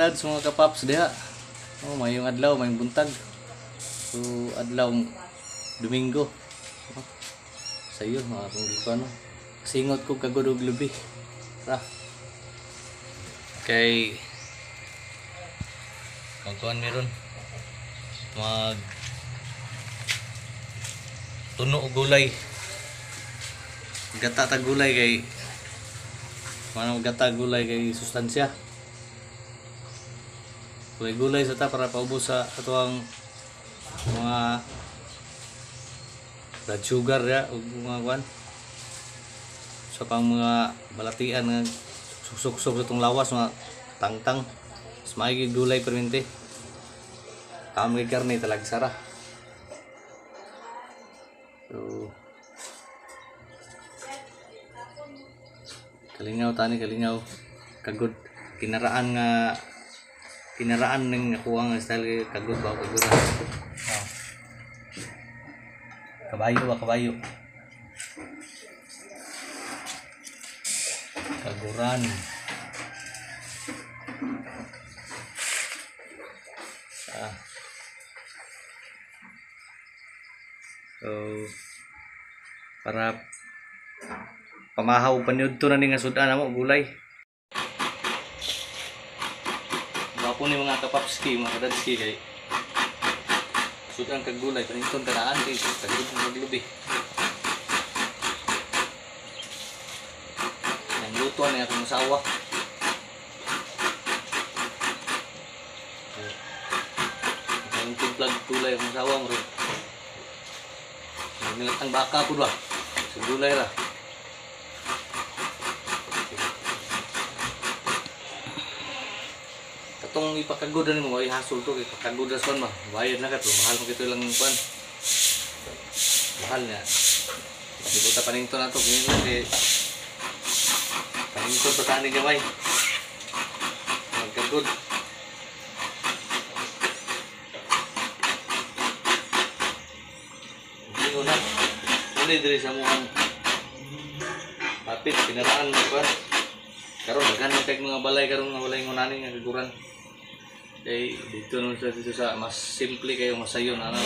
kadads, mga kapaps diha. Oh, mayong adlaw, mayong buntag. So adlaw Domingo. Oh, sayo mga kung ko ano. Singot ko kagod og lubi. Ra. Kay magkuan meron. Mag tuno og gulay. Gata ta gulay kay manang gata gulay kay sustansya. Gulay-gulay sa ta para paubos sa atoang mga blood sugar ya ug mga kuan sa pang mga balatian nga suksok sa itong lawas mga tangtang. Mas maigi gulay permente. Tama kay karne talag sara. So kalingaw tani kalingaw kagod kinaraan nga kinaraan ning nakuha nga style kagod ba kagod. Oh. Kabayo ba kabayo. Kaguran. Ah. So para pamahaw panyud to na ni nga sudan amo gulay. Gwapo ni mga kapapski, mga kadadski kay sudan kag gulay paninton kanaan kay tagod ng maglubi. Nang luto ni akong asawa. Ang timplag gulay akong asawa mo rin. Nilatang baka po ba? Sa gulay ra. Katong ipakagod na nimo ay hasol to kay pakagod ra son ba. Bayad na ka to, mahal mo kito lang kuan. Mahal na. Di ko ta panington ato kini lang kay panington pa tani gamay. Magkagod. Ingon na. Uli diri sa muang kapit pinaraan mo kuan. Karon daghan man kay mga balay karon nga walay ngunani nga kaguran. Kay dito nun sa dito sa mas simple kayo mas sayon ano.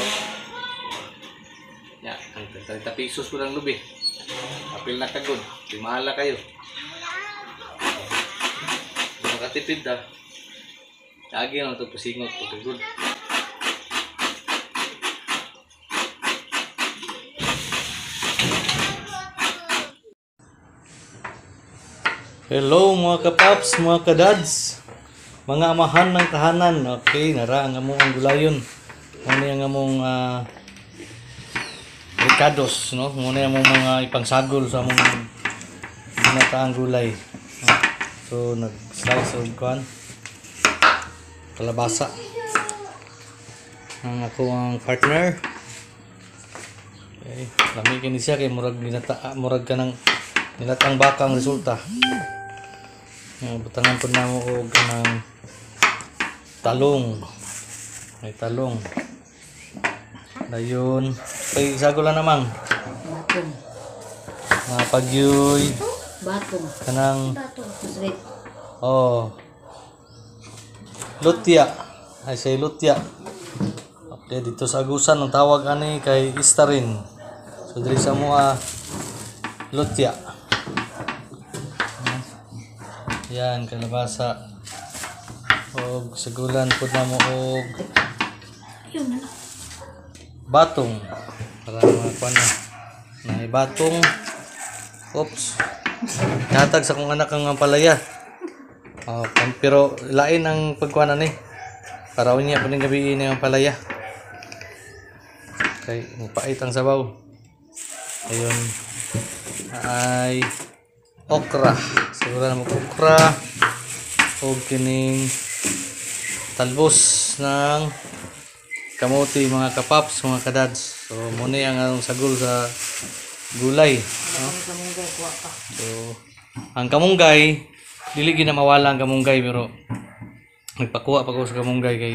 Ya, ang 30 pesos ko lang lubi. Apil na kagod, di mahala kayo. Makatipid ta. Lagi na ito pasingot ko kagod. Hello mga kapaps, mga kadads, mga amahan ng tahanan. Okay, nara ang among gulayon. Muna ang among ricados, no? Muna ang among mga ipangsagol sa among ginataang gulay. No? So, nag-slice og kuan kalabasa. Ang ako ang partner. Okay, lami kini siya kay murag ginata, murag kanang ginataang baka ang resulta. Butangan po na mo og kanang talong. May talong. Dayon. Kay sagol na namang. Batong. Mga pagyuy. Batong. Kanang Batong. Oh. Lutia. Ay say lutia. Okay, dito sa Agusan ang tawag ani kay istarin. So diri sa mua lutia. Yan, kalabasa. Og sagulan pud namo og batong. Para mga kuan na. Nay batong. Oops. Natag sa kong anak ang palaya. Oh, pero lain ang pagkuan ani. Para unya pa ning gabi ini ang palaya. Kay mupait ang sabaw. Ayun. Ay okra. Siguro na mag-okra o kining talbos ng kamote mga kapaps, mga kadads. So muna ang anong sagol sa gulay, no? So ang kamunggay, dili gid na mawala ang kamunggay pero nagpakuha pa ko sa kamunggay kay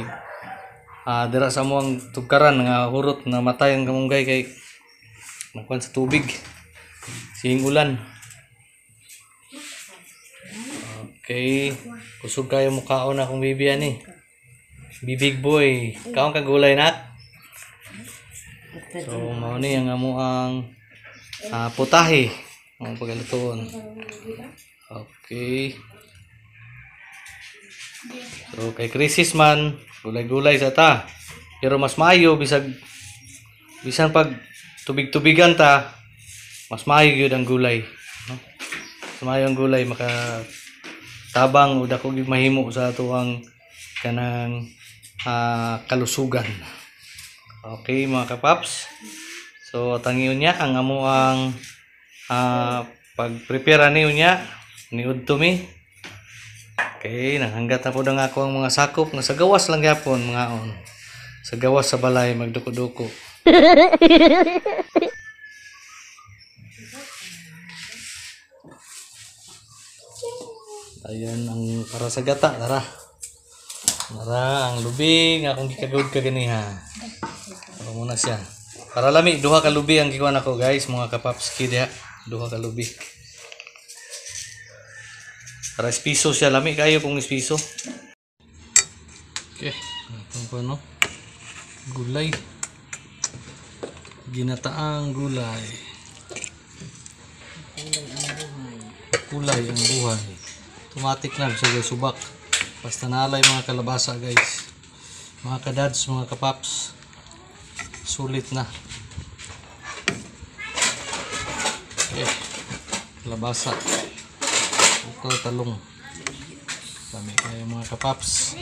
dira sa among tugkaran nga hurot na matay ang kamunggay kay nakuan sa tubig sing ulan. Okay. Kusog kayo mukaon akong bibi ani. Bibig boy. Kaon ka gulay nak. So mao ni ang amo ang putahe ang pagalutoon. Okay. So kay crisis man, gulay-gulay sa ta. Pero mas maayo bisag bisan pag tubig-tubigan ta, mas maayo gyud ang gulay, no? Mas maayo ang gulay maka tabang o dako gyud mahimo sa atuang kanang kalusugan. Okay mga kapaps. So tangiyon niya ang amo ang pag-prepare niyo niya niudto mi. Okay, nanganggat na po ang ako ang mga sakop nga sa gawas lang gyapon mga on. Sa gawas sa balay magduko-duko. Ayan ang para sa gata, tara. Tara ang lubi nga akong gikagod kaganiha. Para muna siya. Para lami duha ka lubi ang gikuan ako guys, mga kapapski diha. Duha ka lubi. Para espiso siya, lami kayo kung espiso. Okay, itong pa no. Gulay. Ginataang gulay. Kulay ang buhay. Automatic na sa subak. Basta nalay mga kalabasa guys. Mga kadads, mga kapaps. Sulit na. Okay. Kalabasa. Ito talong. Dami kayo mga kapaps.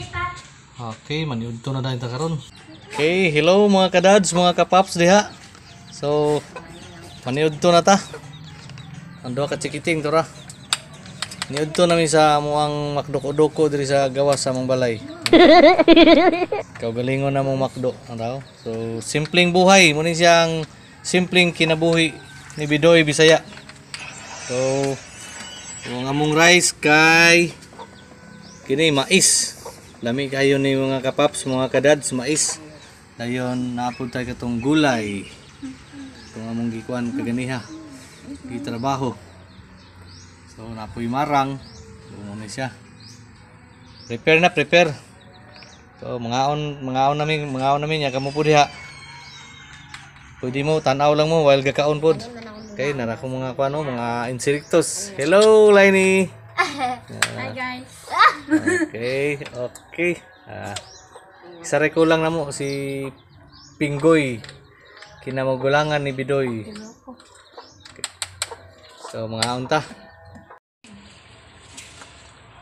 Okay, maniudto na dahil ta karon. Okay, hello mga kadads, mga kapaps diha. So, maniudto na ta. Ang duha ka chikiting to ra. Niudto nami sa amuang makdoko-doko diri sa gawas sa among balay. Kaugalingon na mong makdo, ano? So, simpleng buhay, mo ni siyang simpleng kinabuhi ni Bidoy Bisaya. So, ang among rice kay kini mais. Lami kayo ni mga kapaps, mga kadads, mais. Dayon naapod tayo katong gulay. Itong among gikuan kaganiha. Gitrabaho. So napoy marang. Muna siya. Prepare na, prepare. So mangaon namin nya kamo pud diha. Pwede mo tan-aw lang mo while gakaon pod. Okay, nara ko mga kuano, mga insektos. Hello, Lainey. Hi guys. Okay, okay. Isa ko lang namo si Pinggoy. Kinamagulangan ni Bidoy. Okay. So mga unta.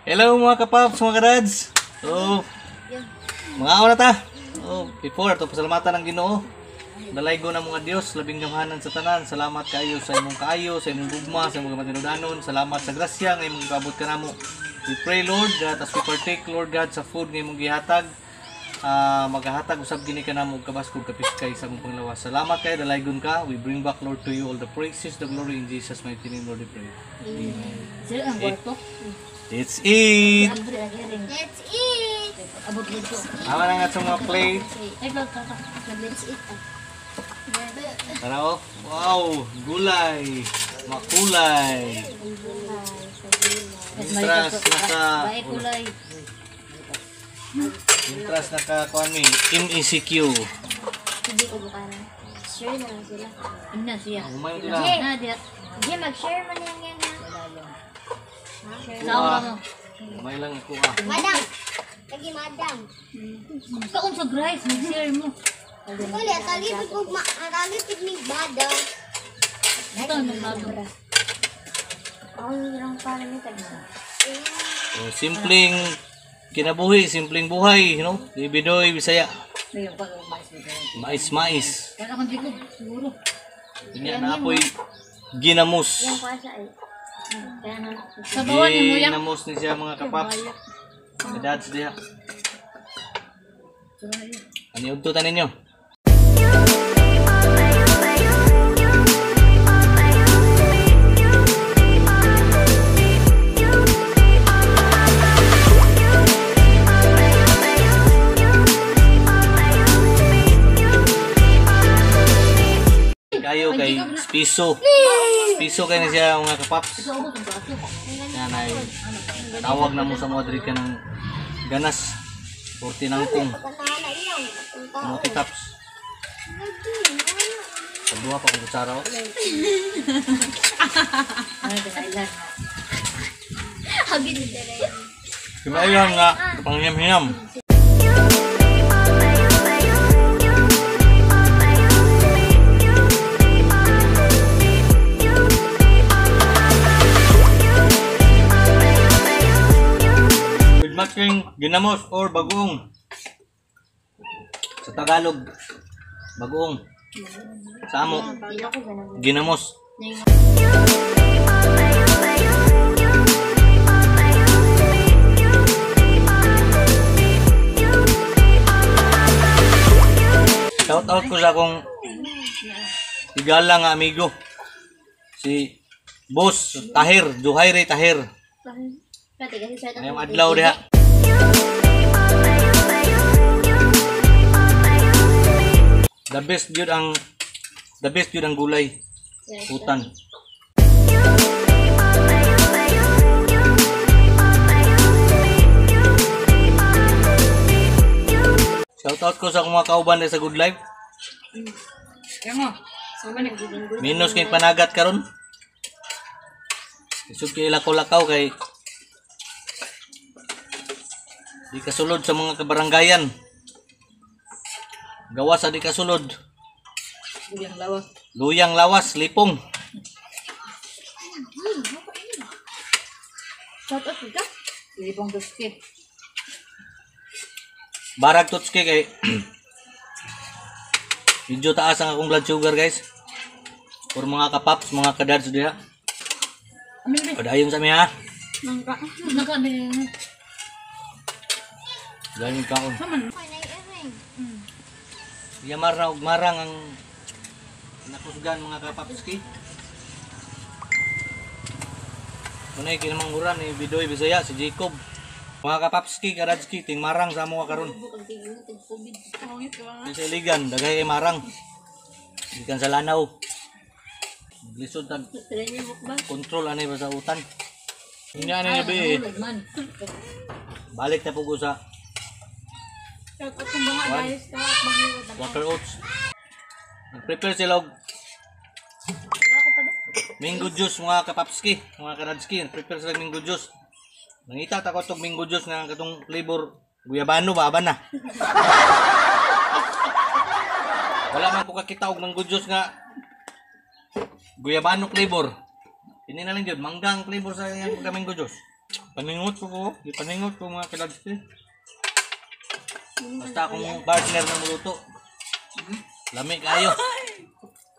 Hello mga kapaps, mga kadads. So mga una ta. Oh, before to pasalamatan ang Ginoo. Dalaygo na mga Dios, labing gamhanan sa tanan. Salamat kaayo sa imong kaayo, sa imong gugma, sa imong matinudanon. Salamat sa grasya nga imong gipaabot kanamo. We pray Lord that as we partake Lord God sa food nga imong gihatag, magahatag usab gini kanamo og kabaskog kapiskay sa imong panglawas. Salamat kay dalaygon ka. We bring back Lord to you all the praises, the glory in Jesus mighty name Lord we pray. Amen. Let's eat. Let's eat. Tama na nga sa mga plate. Let's eat. Tara oh. Wow, gulay. Makulay. Mintras naka Mintras naka kuan mi MECQ. Hindi ko bukan. Share na lang sila. Ina siya. Umay mo sila. Jay, mag-share man yan yan. Sao mo? Umay lang ako ah. Madam. Lagi madam. Kaon sa rice, mag-share mo. Wala, talipid mo talipid ni madam. Ito ang madam. Ako lang para ni tagsa. So, simpleng kinabuhi, simpleng buhay, you know? Ni Bidoy Bisaya. Mais mais. Kaya akong dikog, siguro. Unya na apoy ginamos. Sabawan ni mo yang. Ginamos ni siya mga kapaps. Kadads diha. Ani udto ta ninyo? Kayo kay piso. Piso kay na siya mga kapaps. Yan ay Tawag na mo sa mga diri ka ng ganas. 40 nangkong. Kamuti tops. Pagduha pa kong kutsara oh. Hagin ni Dere. Kimayan nga, panghiyam-hiyam. With matching ginamos or bagoong. Sa Tagalog, bagoong. Sa amo, ginamos. Shout out ko sa akong higala nga amigo. Si Boss Tahir, Juhairi Tahir. Ngayong adlaw diha. The best gyud ang gulay. Utan. Shout out ko sa akong mga kauban sa Good Life. Minus kay panagat karon. Isod kay lakaw-lakaw kay di kasulod sa mga kabaranggayan. Gawas sa di kasulod. Luyang lawas. Luyang lawas, lipong. Shout out ka. Lipong tutski. Barag tutski kay medyo taas ang akong blood sugar, guys. For mga kapaps, mga kadads diha. Padayon sa mi ha. Nangka. Nangka din. Dahil kaon. Yamar na og marang ang nakusgan mga kapapski. Munay kinamangguran ni Bidoy Bisaya si Jacob. Mga kapapski, karadski, ting marang sa amo karon. Sa iligan, daghay kay marang. Gikan sa Lanao. Lisod tag control ani ba sa utan. Unya ani gabi eh. Balik na po ko sa water oats. Nag-prepare sila og mango juice mga kapapski, mga karadski. Nag-prepare sila og mango juice. Nangita ta ko tog mango juice nga katong flavor guyabano ba ba na. Wala man ko kakita og mango juice nga guyabano flavor. Ini na lang jud manggang flavor sa iyang pagka mango juice. Paningot ko, gipaningot ko mga karadski. Basta akong partner na muluto. Lami kayo.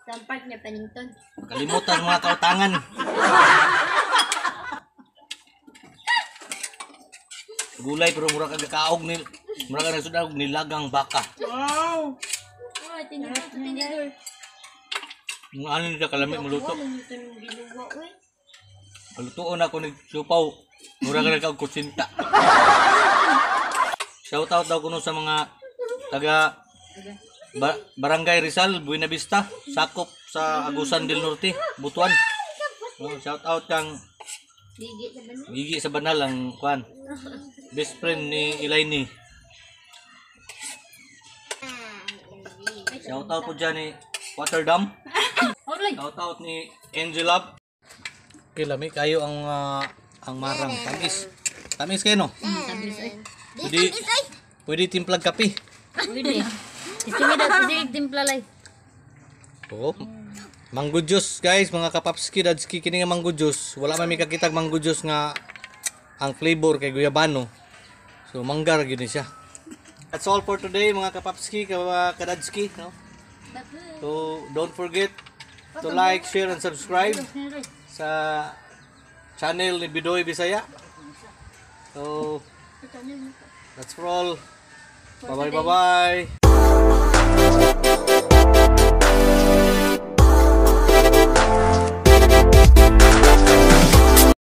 Sampart niya panington. Kalimutan mga kautangan. Gulay pero mura ka kaog ni mura ka nagsudag og nilagang baka. Wow! Oh, tinidor, tinidor. Mga ano nila kalami muluto. Ginuwa, uy. Palutuon ako ni siupaw. Mura ka nagkaog kutsinta. Shout out daw kuno sa mga taga Barangay Rizal, Buena Vista, sakop sa Agusan del Norte, Butuan. Oh, shout out kang Gigi sa banal ang kuan. Best friend ni Elaine. Shout out po dyan ni Water Dam. Shout out ni Angel Love. Okay, lami kayo ang marang tamis. Tamis kayo no? Tamis ay. Pwede, pwede timplag kape. Pwede. Sige timpla lay. Oo. Mango juice guys, mga kapapski, dadski, kini nga mango juice. Wala man mi kakitag mango juice nga ang flavor kay guyabano. So manggar gyud ni siya. That's all for today mga kapapski, kadadski, no? So don't forget to like, share and subscribe sa channel ni Bidoy Bisaya. So that's for all. Bye bye bye.